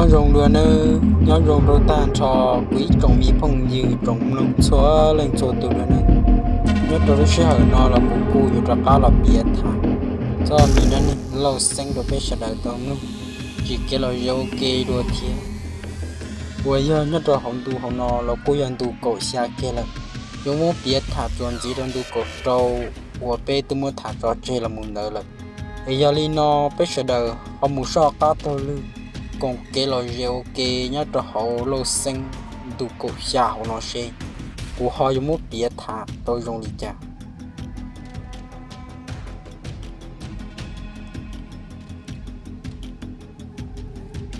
Nyob zoo dua nawb, nyob zoo rau tag nrho kuv ib tsoom me phooj ywg tsoom mloog txhua leej txhua tus dua nawb. Nyob rau lub sij hawm no los kuv kuj yuav rov qab los piav tham txog me dab neeg Lauj Xeeb rau peb sawv daws tau mloog, tsis kev los zoo ua ke dua thiab. Uas yog nyob rau hauv ntu hauv no los kuj yog ntu kaum xya kiag lawm, yuav muab piav tham txuas ntxiv rau ntu kaum rau uas peb twb muab tham tso tseg los mus ntawd lawm. Es yog li no peb sawv daws ho mus soj qab taug lw koom kev los zoo ua ke nyob rau hauv Lauj Xeeb ntu kaum xya hauv no seb kuv ho yuav muab piav tham tau zoo li cas.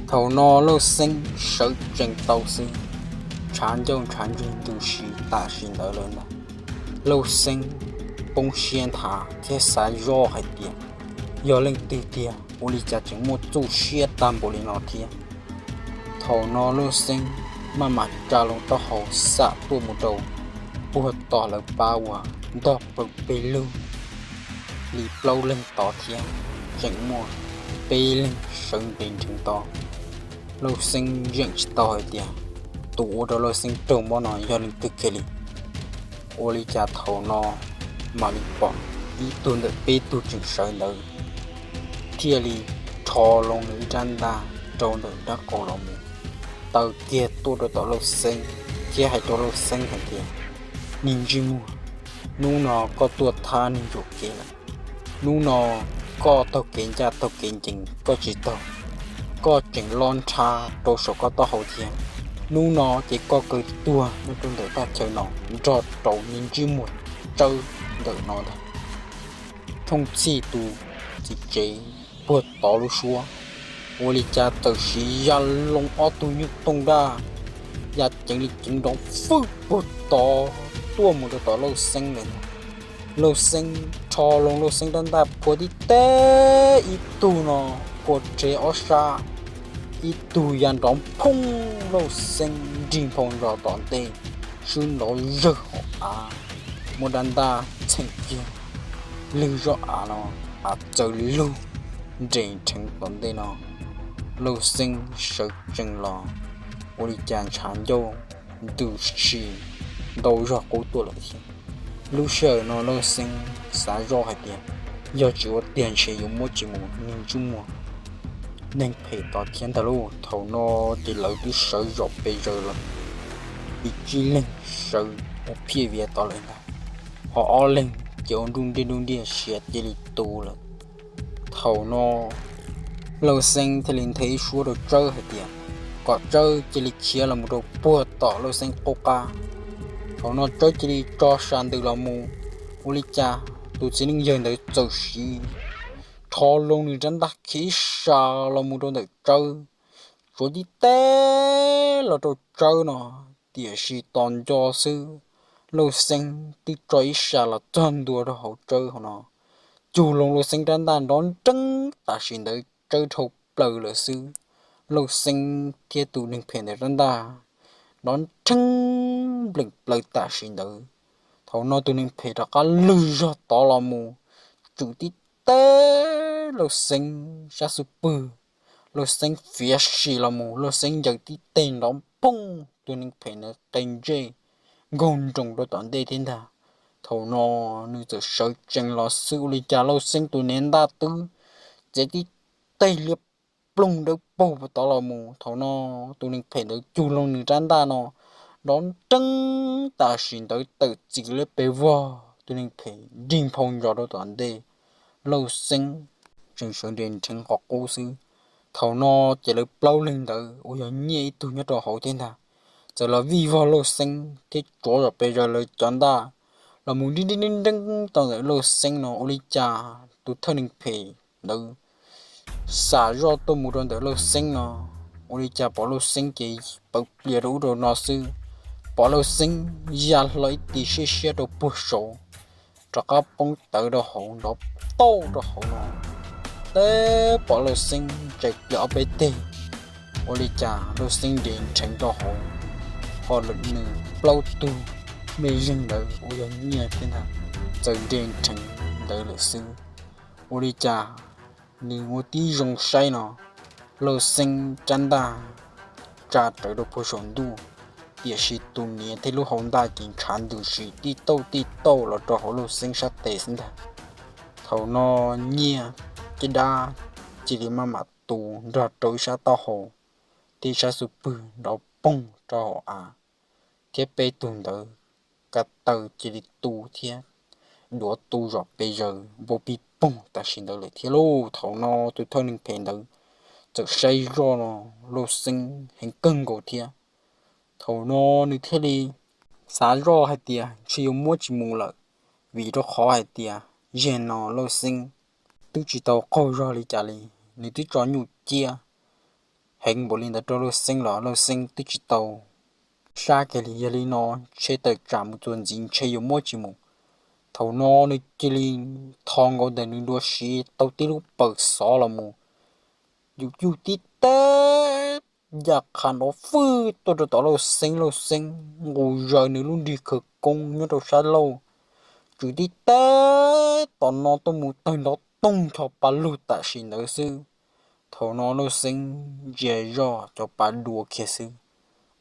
Thaum no Lauj Xeeb sawv tsees tau xwb, ntshav ncauj ntshav ntswg ntu si tam sim ntawd lawm ntag. Lauj Xeeb poob siab nthav thiab xav zoj hais tias yog leej twg tiag ua li cas tseem muaj txuj siab tag npaum li no thiab. Thaum no Lauj Xeeb maj mam tsa loo taub hau xam tuaj mus rau puag tom lawv pab uas ntog pawg pes lug li plaub leeg tod thiab tseem muaj peb leeg sawv nres nrheev tod. Lauj Xeeb zeem tsis tau hais tias tus ua rau Lauj Xeeb raug mob no yog leej twg kiag li. Ua li cas thaum no mam li pom ib tug ntawm peb tug tseem sawv ntawd thiaj li rho loo nws ib rab ntaj rau ntawm nraub qaum los mus, taw kiag tuaj rau tom Lauj Xeeb thiab hais rau Lauj Xeeb hais tias, Niag ntsej muag, hnub no koj tuaj thab neeg yuam kev lawm. Hnub no koj taug kev ncaj taug kev ncees koj tsis taug, koj tseem loj nrhab rau saum koj taub hau thiab. Hnub no ces koj kaw tuag nyob rau ntawm thaj chaw no nrog rau niag ntsej muag tsawb ntawm no ntag. Thooj txhij tus txiv tsev puag tod lub suab, ua li cas txawm siv ya loo ob tug nyuj tooj daj ya ceev li ceev nrov fwj puag tod tuaj mus rau tom Lauj Xeeb lawm ntag. Lauj Xeeb rho loo Lauj Xeeb rab ntaj phua tib teg ib tug no kua rhe ob sab, ib tug ya nrov phoob Lauj Xeeb nrig nphoo zos tom ntej, swb nrov zawg hauv av, muab rab ntaj txheem kiag lwg zoj av no, av txawm lug nres nrheev tom ntej no. Lauj Xeeb sawv tsees los, ua li cas ntshav ncauj ntws si ntau zog qub tuaj lawm thiab. Lub sij hawm no Lauj Xeeb xav zoj hais tias yog tsis ua tiag ntshe yuav muab tsis mus niag ntsej muag neeg phem tod thiab ntag lauj. Thaum no ces lawv twb sawv zom pes zaws los, ib tsib leeg sawv ua phiaj vias tod lawm ntag, ho ob leeg ces ua nruj nriaj nruj nriaj siav cia li tu lawm. Thaum no Lauj Xeeb thiaj li nthe ib suab rau Tsawb hais tias kom Tsawb cia li khiav los mus rau puag tom Lauj Xeeb qub qab. Thaum no Tsawb cia li tso sam ntws los mus, ua li cas tus txiv neej yawg ntawd txawm siv rho loo nws rab ntaj khiav ib sas los mus rau ntawm Tsawb, tsuav tib teg los rau Tsawb no, tiam sis tos nco xwb, Lauj Xeeb twb tso ib sas los txog ntua rau hauv Tsawb hauv no, cug loo Lauj Xeeb rab ntaj nrov nreeb tam sim ntawd Tsawb dhau plaws lawm xwb. Lauj Xeeb thiab tus neeg phem ntawd rab ntaj nrov nreeb npleem plaws tam sim ntawd. Thaum no tus neeg phem rov qab lwg zog tod los mus, tsum tib teg Lauj Xeeb sab xub pwg. Lauj Xeeb fiav sim los mus, Lauj Xeeb ncaws tib teg nrov phooj tus neeg phem ntawd qe ntsej nkaug nroos rau tom ntej thiab ntag. Thaum no nws txawm sawv tsees los xwb, ua li cas Lauj Xeeb tus niam ntaj twb txiav tib teg liab ploog dawb paug tod los mus. Thaum no tus neeg phem ntawd cug loo nws rab ntaj no nrov nreeb tam sim ntawd tawm txim liab pes vog, tus neeg phem nrig nphau ntsos rau tom ntej, Lauj Xeeb tseem sawv nres nrheev qhov qub xwb. Thaum no ces lawv plaub leeg ntawd uas yog Nyiaj ib tug nyob rau hauv thiab ntag, txawm los vij vog Lauj Xeeb thiab tsuav zom pes zaws lawv cov ntaj los mus nrib nrib nrib nreeb tau ntawm Lauj Xeeb no, ua li cas tus thawj neeg phem ntawd xam zoj tuaj mus rau ntawm Lauj Xeeb no, ua li cas pom Lauj Xeeb ces pawv plias rau ub rau no xwb, pom Lauj Xeeb ya hlo ib tis siab siab rau puag saud, rov qab poob tawv rau hauv nrov tauj rau hauv no. Teb pom Lauj Xeeb ntsais plias ob peb teg, ua li cas Lauj Xeeb nres nrheev rau hauv, ho nws plaub tug mej zeeg ntawd uas yog Nyiaj thiab ntag txawm nres nrheev ntawd lawm xwb. Ua li cas nws ua tib zoo saib no, Lauj Xeeb rab ntaj tsa rawv rau puag saum ntuj, tiam sis tus niam thiab lub hau ntaj ces ntshav ntws si tij tauj tij tauj los rau hauv Lauj Xeeb sab tes xwb ntag. Thaum no nyiaj caj dab cia li maj mam tu nrog rau ib sab taub hau thiab ib sab xub pwg nrov poog rau hauv av, thiab peb tug ntawd ko taw cia li tu thiab duav tu zom pes zaws npau pij poog tam sim ntawd lawm thiab lauj. Thaum no tus thawj neeg phem ntawd txawm saib zoj Lauj Xeeb heev kawg nkaus thiab. Thaum no nws thiaj li xav zoj hais tias ntshe yuav muab tsis mus lawm, vim rau qhov hais tias zaum no Lauj Xeeb twb tsis tau qaug zog li cas li, nws twb tso nyuj ciab heev npaum li ntawd rau Lauj Xeeb los Lauj Xeeb twb tsis tau sab kiag li. Yog li no ntshe tawm tsam mus txuas ntxiv ntshe yuav muab tsis mus. Thaum no nws cia li tho nkaus ntawm nws dua siv tau tib lub pawg xov los mus yus yug tib teb ya qha nrov fwj tuaj rau tom Lauj Xeeb. Lauj Xeeb nqus zaws nws lub nrig khawv koob nyob rau sab laug, tswm tib teb tom no tuaj mus tawg nrov toog ncho pa lug tam sim ntawd xwb. Thaum no Lauj Xeeb ntsia zoj cov pa dua kiag xwb,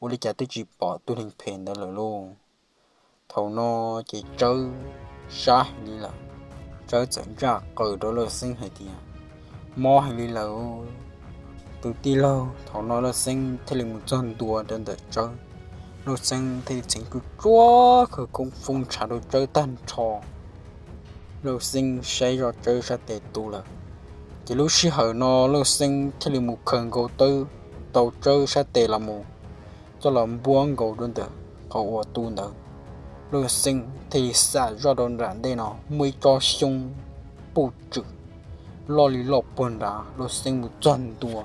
ua li cas twb tsis pom tus neeg phem ntawd lawm lauj. Thaum no ces Tsawb sab heev li lawm, Tsawb txawm ntsaj qaws rau Lauj Xeeb hais tias, mob heev li lawm tus tij laug. Thaum no Lauj Xeeb thiaj li mus txog ntua rau ntawm Tsawb, Lauj Xeeb thiaj li txheev tsuj tsuab khawv koob foob ntshav rau Tsawb tag nrho. Lauj Xeeb saib zoj Tsawb sab tes tu lawm, ces lub sij hawm no Lauj Xeeb thiaj li mus khaws nkaus tau Tsawb sab tes los mus coj los npuab nkaus rau ntawm qhov uas tu ntawd. Lauj Xeeb thiaj li xam zoj rau nram ntej no muaj ib tsob xyoob puj tswm loj li loj puag nrad. Lauj Xeeb mus txog ntua,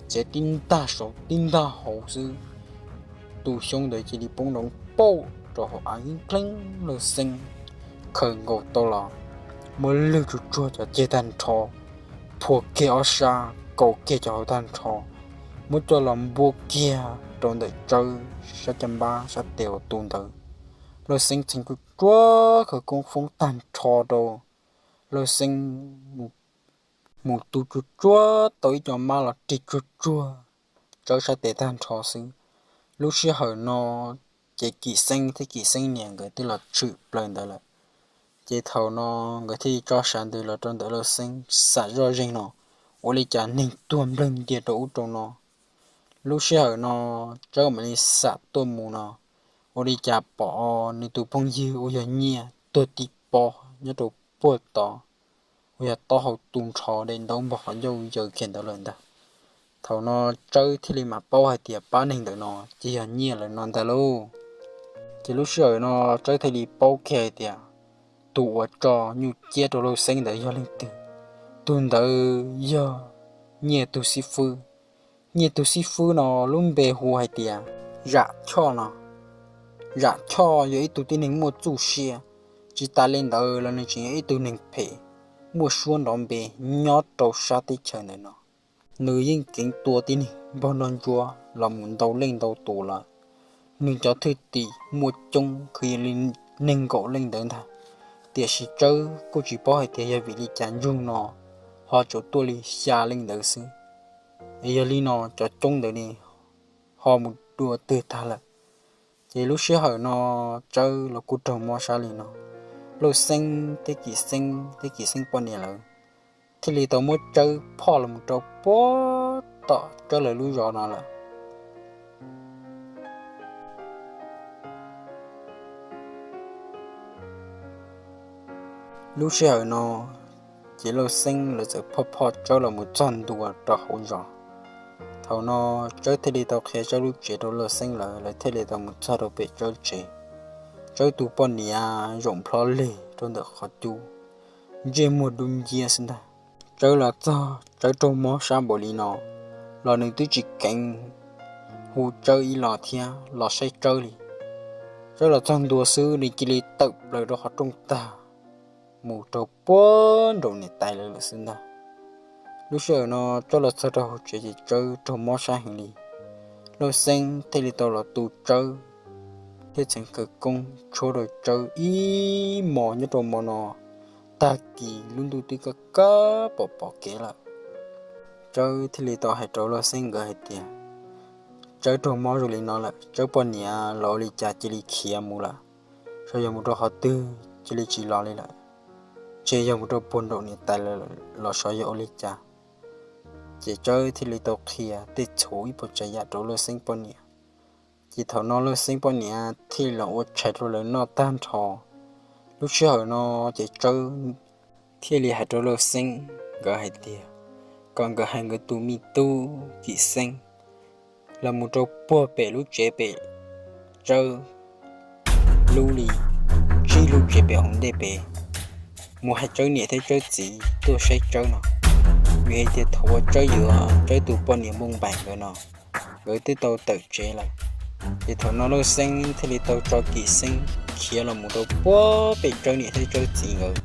txiav tib ntag saud tib ntag hauv xwb, tus xyoob ntawd cia li poob nroo pauj rau hauv av ib pleeb. Lauj Xeeb khaws nkaus tau los muab lwg tsuj tsuag cov ceg tag nrho, phua kiag ob sab, kaus kiag cov hauv tag nrho, muab coj los npuab kiag rau ntawm Tsawb sab caj npab sab tes uas tu ntawd. Lauj Xeeb txheev tsuj tsuab khawv koob foob tag nrho rau, Lauj Xeeb mus tu tsuj tsuab tau ib co mab los rig tsuj tsuag Tsawb sab tes tag nrho xwb. Lub sij hawm no ces Kim Xeeb thiab Kim Xeeb niam nkawd twb los tshwm plaws ntawd lawm. Ces thaum no nkawd thiaj tso sav ntws los rau ntawm Lauj Xeeb xam zoj zeeg no, ua li cas neeg tuag nplawg ntia rau ub rau no. Lub sij hawm no Tsawb mam li xam tuaj mus no, ua li cas pom nws tus phooj ywg uas yog Nyiaj tuag tib pob nyob rau puag tod, uas yog taub hau tu nrho daim ntaub npog qhov ncauj yaws kiag ntawd lawm ntag. Thaum no Tsawb thiaj li mam paub hais tias pab neeg ntawm no ces yog Nyiaj lawm no ntag lauj. Ces lub sij hawm no Tsawb thiaj li paub kiag hais tias tus uas tso nyuj ciab rau Lauj Xeeb ntawd yog leej twg. Tus ntawd yog Nyiaj tus xib fwb. Nyiaj tus xib fwb no lub npe hu hais tias Zam Choj no. Zam Choj yog ib tug tib neeg muaj txuj sia, tsis tas li ntawd los nws tseem yog ib tug neeg phem muaj suab nrov npe nyob rau sab teb chaws ntawm no. Nws yeej keev tua tib neeg npog nrog ntsuab los mus ntau leej ntau tus lawm. Nws cov thwj tim muaj coob kwv yees li nees nkaum leej ntawd ntag, tiam sis Tsawb kuj tsis paub hais tias yog vim li cas ntsug no ho tsuas tuaj li xya leej ntawd xwb. Es yog li no cov coob ntawd ne ho mus dua twg tag lawm. Ces lub sij hawm no Tsawb los kuj raug mob sab li no. Lauj Xeeb thiab Kim Xeeb thiab Kim Xeeb poj niam lawv thiaj li tau muab Tsawb phoj los mus rau puag tom Tsawb lawv lub zos no lawm. Lub sij hawm no ces Lauj Xeeb lawv txawm phoj phoj Tsawb los mus txog ntua rau hauv zos. Thaum no Tsawb thiaj li tau qhia Tsawb lub tsev rau Lauj Xeeb lawv, lawv thiaj li tau mus txog rau pem Tsawb tsev. Tsawb tus poj niam zaum nplho leg rau ntawm qhov cub, ntsej muag dub nciab xwb ntag. Tsawb los txog Tsawb raug mob sab npaum li no, los nws twb tsis keev hu Tsawb ib los thiab los saib Tsawb li. Tsawb los txog ntua xwb nws cia li tawm plaws rau qhov rooj tag mus rau puag nraum niam tais lawv lawm xwb ntag. Lub sij hawm no Tsawb los txog rau hauv tsev ces Tsawb raug mob sab heev li. Lauj Xeeb thiaj li tau los tu Tsawb thiab txheev khawv koob tshuab rau Tsawb ib hmos nyob rau hmo no. Tag kis lub ntuj twb kaj kaj pom pom kev lawm. Tsawb thiaj li tau hais rau Lauj Xeeb nkawd hais tias, Tsawb raug mob zoo li no lawm, Tsawb poj niam los ua li cas cia li khiav mus lawm, xyov yog mus rau qhov twg cia li tsis los li lawm, ntshe yog mus rau puag nraum niam tais lawm los xyov yog ua li cas. Ces Tsawb thiaj li tau qhia tej txhua ib puas tsav yam rau Lauj Xeeb poj niam. Ces thaum no Lauj Xeeb poj niam thiaj li los ua tshais rau lawv noj tag nrho. Lub sij hawm no ces Tsawb thiaj li hais rau Lauj Xeeb nkawd hais tias, kom nkawd hais nkawd tus me tub Kim Xeeb los mus rau puag pem lub tsev pem Tsawb lub li tsib lub tsev pem hauv ntej pem, mus hais Tsawb niam thiab Tsawb txiv tuaj saib Tsawb no, vim hais tias thaum uas Tsawb yuav Tsawb tus poj niam Npoo Npaim nkawd no, nkawd twb tau tawm tsev lawm. Ces thaum no Lauj Xeeb thiaj li tau tso Kim Xeeb khiav los mus rau puag pem Tsawb niam thiab Tsawb txiv nkawd,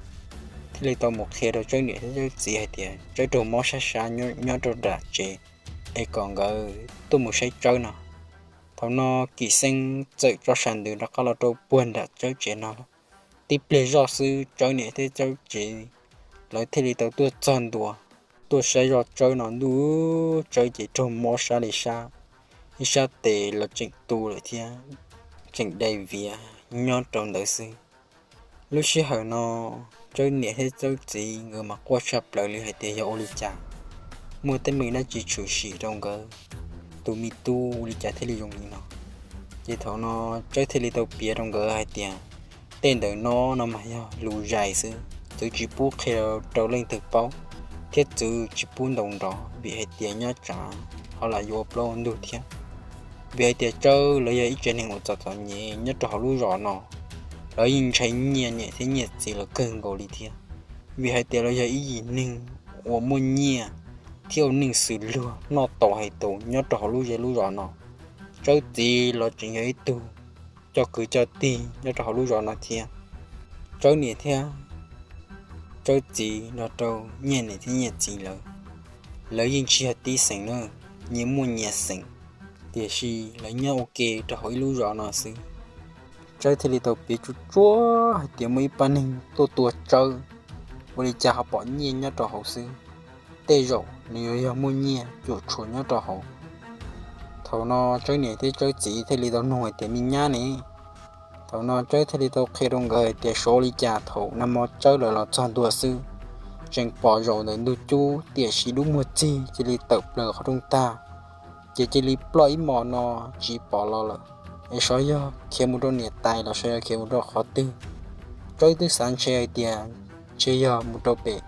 thiaj li tau mus qhia rau Tsawb niam thiab Tsawb txiv hais tias Tsawb raug mob sab sab nyob rau nram tsev, es kom nkawd tuaj mus saib Tsawb no. Thaum no Kim Xeeb txawm tso sas ntws rov qab los rau puag nram Tsawb tsev no. Tib pliag zoj xwb Tsawb niam thiab Tsawb txiv lawv thiaj li tau tuaj txog ntua, tuaj saib zoj Tsawb no ntuj, Tsawb ces raug mob sab li sab, ib sab tes los tseem tu lawm thiab, tseem dai viav nyob rau ntawd xwb. Lub sij hawm no Tsawb niam thiab Tsawb txiv nkawd mas quaj tshaj plaws li hais tias yog ua li cas muaj teeb meem dab tsi tshwm sim rau nkawd tus me tub ua li cas thiaj li zoo li no. Ces thaum no Tsawb thiaj li tau piav rau nkawd hais tias tej ntawm no no mas yog lus zais xwb, txwv tsis pub qhia rau leej twg paub, thiab txwv tsis pub ntaus nrov vim hais tias nyob tsam ho lam yuav plaub ntug thiab. Vim hais tias Tsawb lawv yog ib tsev neeg uas txom txom nyem nyob rau hauv lub zos no, lawv yeej ntshai nyiaj niam thiab nyiaj txiv lawv kawg nkaus li thiab. Vim hais tias lawv yog ib yim neeg uas muaj nyiaj thiab ua neej xws luag noj tau hais tus nyob rau hauv lub zej lub zos no. Tsawb txiv los tseem yog ib tug coj kwv coj tij nyob rau hauv lub zos no thiab. Tsawb niam thiab Tsawb txiv los rau nyiaj niam thiab nyiaj txiv lawv, lawv yeej tsis yog tib xeem na, nyias muaj nyias xeem, tiam sis lawv nyob ua ke rau hauv ib lub zos no xwb. Tsawb thiaj li tau piav tsuj tsuab hais tias muaj ib pab neeg tuaj tua Tsawb, ua li cas ho pom nyiaj nyob rau hauv xwb, tej zaum nws yuav yog muaj nyiaj cuam tshuam nyob rau hauv. Thaum no Tsawb niam thiab Tsawb txiv thiaj li tau nug hais tias me nyab ne, thaum no Tsawb thiaj li tau qhia rau nkawd hais tias xyov ua li cas thaum nag hmo Tsawb lawv los txog ntua xwb, tseem pom zaum ntawm ntug cub tiam sis dub muag txig cia li tawm plaws qhov rooj tag, ces cia li ploj ib hmos no tsis pom los lawm, es xyov yog khiav mus rau niam tais los xyov yog khiav mus rau qhov twg. Tsawb twb xav ntshe hais tias ntshe yog mus rau pem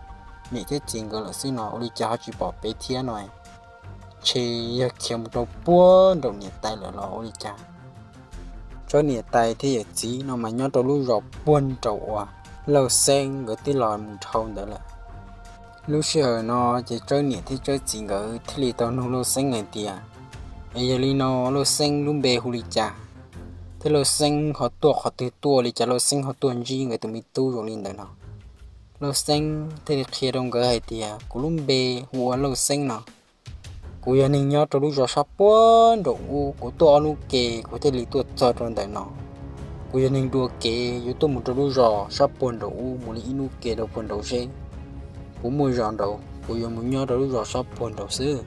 niam thiab txiv nkawd lawm xwb no, ua li cas ho tsis pom pem thiab no, ntshe yog khiav mus rau puag nraum niam tais lawm los ua li cas. Tsawb niam tais thiab yawm txiv no mas nyob rau lub zos puag nraum uas Lauj Xeeb nkawd twb los mus dhau ntawd lawm. Lub sij hawm no ces Tsawb niam thiab Tsawb txiv nkawd thiaj li tau nug Lauj Xeeb hais tias, es yog li no Lauj Xeeb lub npe hu li cas, thiab Lauj Xeeb ho tuaj qhov twg tuaj, ua li cas Lauj Xeeb ho tuaj ntsib nkawd tus me tub zoo li ntawd no? Lauj Xeeb thiaj li qhia rau nkawd hais tias kuv lub npe hu ua Lauj Xeeb no. Kuv yog neeg nyob rau lub zos sab puag nraum ub, kuv tuaj ob hnub ke kuv thiaj li tuaj txog rau ntawm no. Kuv yog neeg dua kev yuav tuaj mus rau lub zos sab puag nraum ub mus li ib hnub ke rau puag nraud seb puas muaj zos nraud, kuv yuav mus nyob rau lub zos sab puag nraud xwb.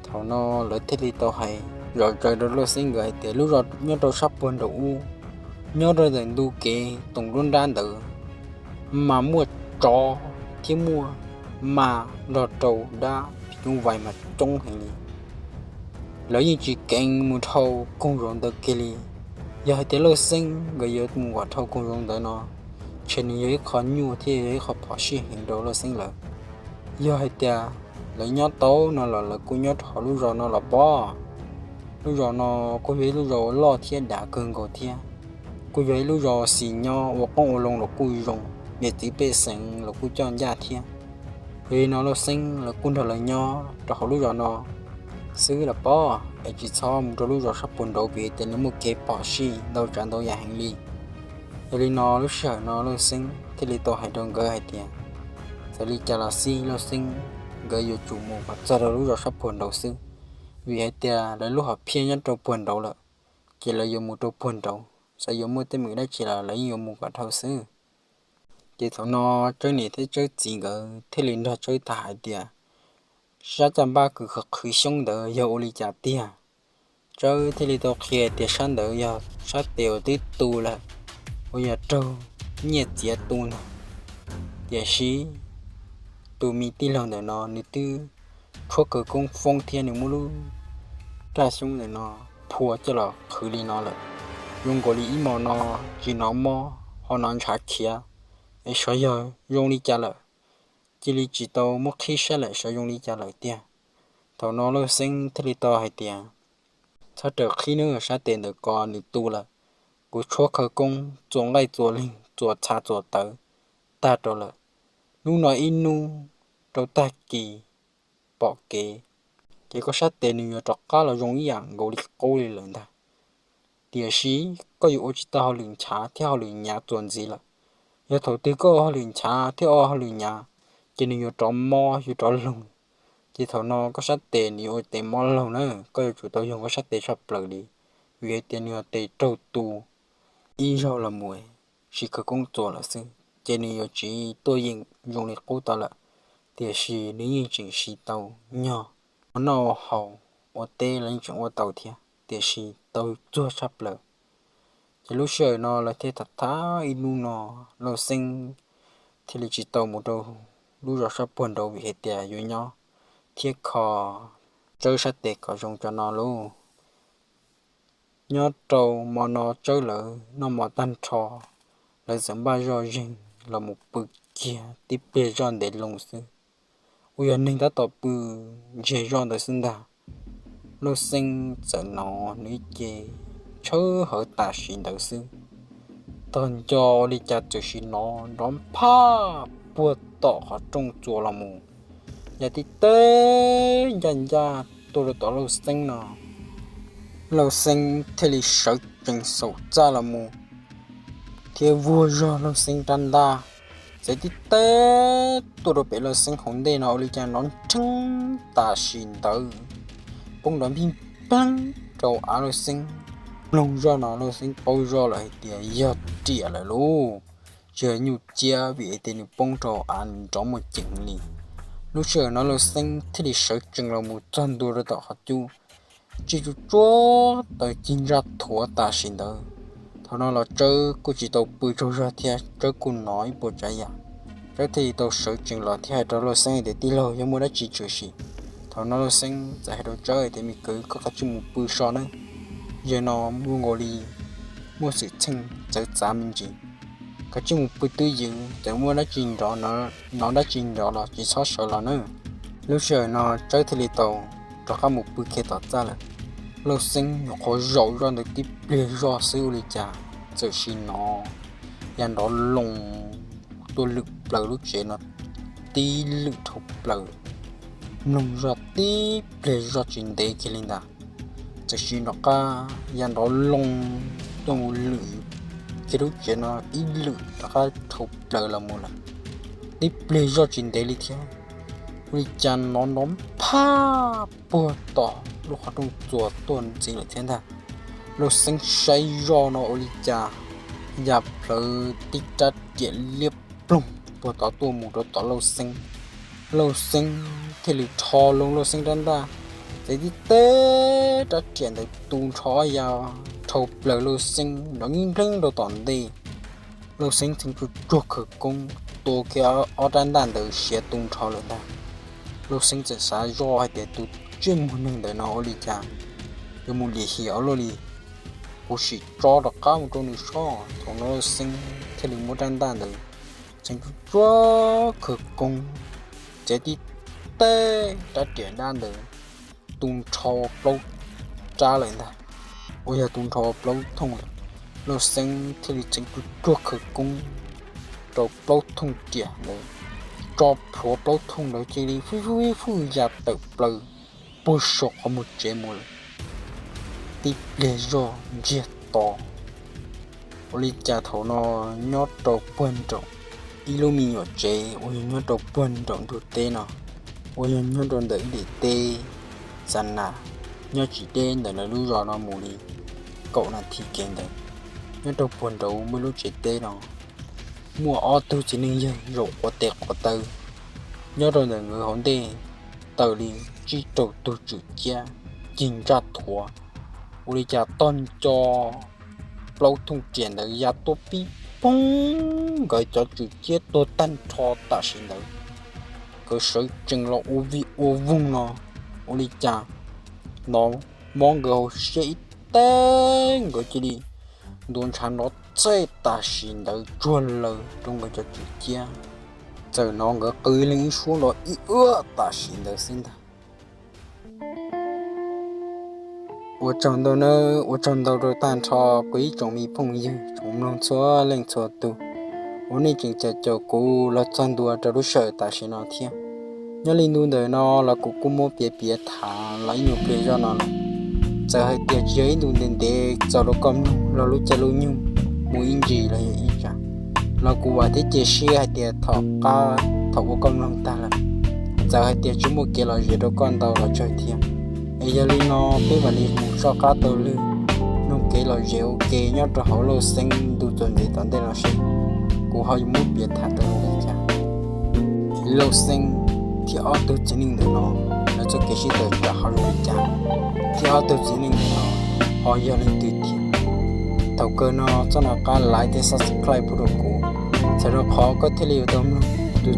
Thaum no lawv thiaj li tau hais zom zaws rau Lauj Xeeb nkawd hais tias lub zos nyob rau sab puag nraum ub, nyob rau ntawm ntu kev toom nruab nrab ntawd, mas muaj tsov thiab muaj ma nrog rau dab phim nyuj vais mas coob heev li. Lawv yeej tsis keev mus dhau koog zoov ntawd kiag li. Yog hais tias Lauj Xeeb nkawd yuav mus kom dhau koog zoov ntawd no, ntshe nws yog ib qho nyuaj thiab yog ib qho phom sij heev rau Lauj Xeeb lawv. Yog hais tias lawv nyob tau no los lawv kuj nyob rau hauv lub zos no los pob. Lub zos no kuj yog ib lub zos uas loj thiab dav kawg nkaus thiab, kuj yog ib lub zos xis nyob ua qoob ua loo los kuj zoo, niam txiv pej xeem los kuj coj ncaj thiab. Yog li no Lauj Xeeb lawv kuj nrog lawv nyob rau hauv lub zos no xwb los pob, es tsis txhob mus rau lub zos sab puag nraud vim tias nws muaj kev phom sij ntau tsav ntau yam heev li. Yog li no lub sij hawm no Lauj Xeeb thiaj li tau hais rau nkawd hais tias, txawm li cas los xij Lauj Xeeb nkawd yuav tsum mus kom txog rau lub zos sab puag nraud xwb, vim hais tias lawv lub hom phiaj nyob rau puag nraud lawm, ces lawv yuav mus rau puag nraud, txawm yuav muaj teeb meem dab tsi los lawv yeej yuav mus kom dhau xwb. Ces thaum no Tsawb niam thiab Tsawb txiv nkawd thiaj li nrog Tsawb tham hais tias, sab caj npab kws qhwv xyoob ntawd yog ua li cas tiag. Tsawb thiaj li tau qhia tias sab ntawd yog sab tes uas twb tu lawm, uas yog raug nyiaj txiav tu ntag. Tiam sis tus me tij laug ntawm no nws twb tshuab khawv koob foob thiab nws muab lub raj xyoob ntawm no phua coj los qhwv li no lawm, zoo nkaus li ib hmos no tsis hnov mob ho hnov ntshav khiav, es xyov yog zoo li cas lawm. Cia li tsis tau muab qhib saib lawm xyov zoo li cas lawm tiag. Thaum no Lauj Xeeb thiaj li tau hais tias, txhob raws qhib nawb, sab tes ntawm ko nws tu lawm. Kuv tshuab khawv koob txua nqaij txua leeg txua txha txua tawv tag rau lawm. Hnub no ib hnub rau tag kis pom kev, ces koj sab tes nws yuav rov qab los zoo ib yam nkaus li qub li lawm ntag. Tiam sis koj yuav ua tsis tau hauj lwm nchav thiab hauj lwm nyav txuas ntxiv lawm. Yog thaum twg koj ua hauj lwm nchav thiab ua hauj lwm nyav, ces nws yuav rov mob yuav rov loog. Ces thaum no koj sab tes nws yuav ua tes mob loog na, koj yuav tsum tau yoog koj sab tes tshaj plaws li, vim hais tias nws yog tes raug tu ib zaug los mus siv khawv koob txuas lawm xwb, ces nws yuav tsis tuaj yeem zoo li qub tau lawm. Tiam sis nws yeej tseem siv tau, nyog ua noj ua haus ua teb los yeej tseem ua tau thiab, tiam sis tau txuag tshaj plaws. Ces lub sij hawm no lawv thiaj tham tham ib hnub no, Lauj Xeeb thiaj li tsis tau mus rau lub zos sab puag nraud vim hais tias yuav nyob thiab kho Tsawb sab tes kom zoo tso no lauj. Nyob rau hmo no Tsawb lawv noj mov tag nrho, lawv txawm npaj zoj zeeg los mus pw kiag tib pliag zoj ntev loo xwb, uas yog neeg tab tom pw ntsiag zoj ntawd xwb ntag. Lauj Xeeb txawm hnov nws ib ce tshawb hawv tam sim ntawd xwb, tog nco ua li cas txawm sim hnov nrov phaj puag tom qhov rooj txuas los mus, yam tib teb ncaj ncaj tuaj rau tom Lauj Xeeb no. Lauj Xeeb thiaj li sawv tsees xaum txaj los mus thiab vuag zog Lauj Xeeb rab ntaj, txawm tib teb tuaj rau pem Lauj Xeeb hauv ntej no ua li cas nrov nrheeb tam sim ntawd poob nrov npij npleeb rau av Lauj Xeeb. Mloog zoj no Lauj Xeeb paub zoj lawm hais tias yog riam lawm lauj, tsis yog nyuj ciab vim hais tias nws poob rau av nrov muaj ceem li. Lub sij hawm no Lauj Xeeb thiaj li sawv tsees los mus txog ntua rau tom qhov cub, tsis tsuj tsuag taws cig ntsaj thuav tam sim ntawd. Thaum no los Tsawb kuj tsis tau pw tsaug zog thiab Tsawb kuj hnov ib puas tsav yam. Tsawb thiaj li tau sawv tsees los thiab hais rau Lauj Xeeb hais tias, tij laug, yog muaj dab tsi tshwm sim? Thaum no Lauj Xeeb txawm hais rau Tsawb hais tias, me kwv, koj kav tsij mus pw so nawb, yog no muaj nkaus li muaj xwm txheej txawv txav me ntsis, kav tsij mus pw twj ywm, txawm muaj dab tsi nrov, hnov dab tsi nrov los tsis txhob sawv los nawb. Lub sij hawm no Tsawb thiaj li tau rov qab mus pw kiag tom txaj lawm. Lauj Xeeb nyuam qhuav zaum zoj ntawd tib pliag zoj xwb ua li cas txawm sim hnov yam nrov loo tuaj lwm plaws lub tsev no tib lwm dhau plaws. Mloog zoj tib pliag zoj tsis ntev kiag li ntag, txawm sim rov qab yam nrov loo tuaj mus lwm kiag lub tsev no ib lwm rov qab dhau plaws los mus lawm. Tib pliag zoj tsis ntev li thiab, ua li cas hnov nrov phaj puag tom lub qhov rooj txuas tuaj ntxiv lawm thiab ntag. Lauj Xeeb saib zoj no ua li cas ya plhawv tib rab riam liab ploog puag tod tuaj mus rau tom Lauj Xeeb. Lauj Xeeb thiaj li rho loo Lauj Xeeb rab ntaj, txawm tib teb rab riam ntawd tu nrho ya dhau plaws Lauj Xeeb nrov nkeeb npleeb rau tom ntej. Lauj Xeeb txheev tsuj tsuag khawv koob tua kiag ob rab ntaj ntawd siav tu nrho lawm ntag. Lauj Xeeb txawm xav zoj hais tias tus ntsej muag neeg ntawm no ua li cas yuav mus lim hiam ua luaj li, kuv sim tso rov qab mus rau nws soj. Thaum no Lauj Xeeb thiaj li muab rab ntaj ntawd txheev tsuj tsuag khawv koob, txawm tib teb rab riam ntaj ntawd tu nrho plaub rab lawm ntag, uas yog tu nrho plaub thooj lawm. Lauj Xeeb thiaj li txheev tsuj tsuag khawv koob rau plaub thooj riam ntawd, tso plhuav plaub thooj ntawd cia li fwj fwj fwj ya tawm plaws puag saum qhov muag tsev mus lawm. Tib pliag zoj ntsiag to, ua li cas thaum no nyob rau puag nraum ib lub me nyuam tsev uas yog nyob rau puag nraum ntug teb no, uas yog nyob rau ntawm ib daim teb xa nas, nyob tsis deb ntawm lawv lub zos no mus li kaum nas this kev ntawd. Nyob rau puag nraud muaj lub tsev teb no, muaj ob tug txiv neej yawg zaum quav tes quav taw nyob rau ntawm nkawd hauv ntej. tawm li tsib rau tug tswm ciab cig ntsaj thuav, ua li cas tog nco plaub thooj riam ntawd ya tuaj pib poob, nkawd cov tswm ciab tuag tag nrho tam sim ntawd. Nkawd sawv tsees los ua vij ua voog no, ua li cas hnov mob nkawd hauv siab ib teg, nkawd cia li ntuav ntshav nrov txaij tam sim ntawd tsuag lawm rau nkawd cov tswm ciab. Txawm hnov nkawd qw leej ib suab los ib uab tam sim ntawd xwb ntag. Ua tsaug ntau nawb, ua tsaug ntau rau tag nrho kuv ib tsoom me phooj ywg tsoom mloog txhua leej txhua tus uas nej tseem caum caum kuv los txog ntua rau lub sij hawm tam sim no thiab. Nyob li ntu ntawm no los kuv kuj muab piav piav tham los ib nyuag pliag zoj no lawm. Txawm hais tias tsis yog ib ntu ntev ntev txog rau koj mloog los lub caij lub nyoog mus ib ntsis los yog ib tsam, los kuv vam thiab cia siab hais tias thaum qab thaum uas koj mloog tag lawm, txawm hais tias tsis muaj kev lom zem rau koj ntau los tsawg thiab, es yog li no peb mam li mus soj qab taug lw mloog kev lom zem ua ke nyob rau hauv Lauj Xeeb ntu txuas ntxiv tom ntej no seb kuv ho yuav muab piav tham rau zoo li cas. Lauj Xeeb thiab ob tug txiv neej ntawm no lawv txoj kev sib tawm tsam ho zoo li cas, thiab ob tug txiv neej ntawm no ho yog leej twg thiab. Thaum kawg no txhob nco qab like thiab subscribe pub rau kuv, txhawm rau qhov koj thiaj li yuav tau mloog tus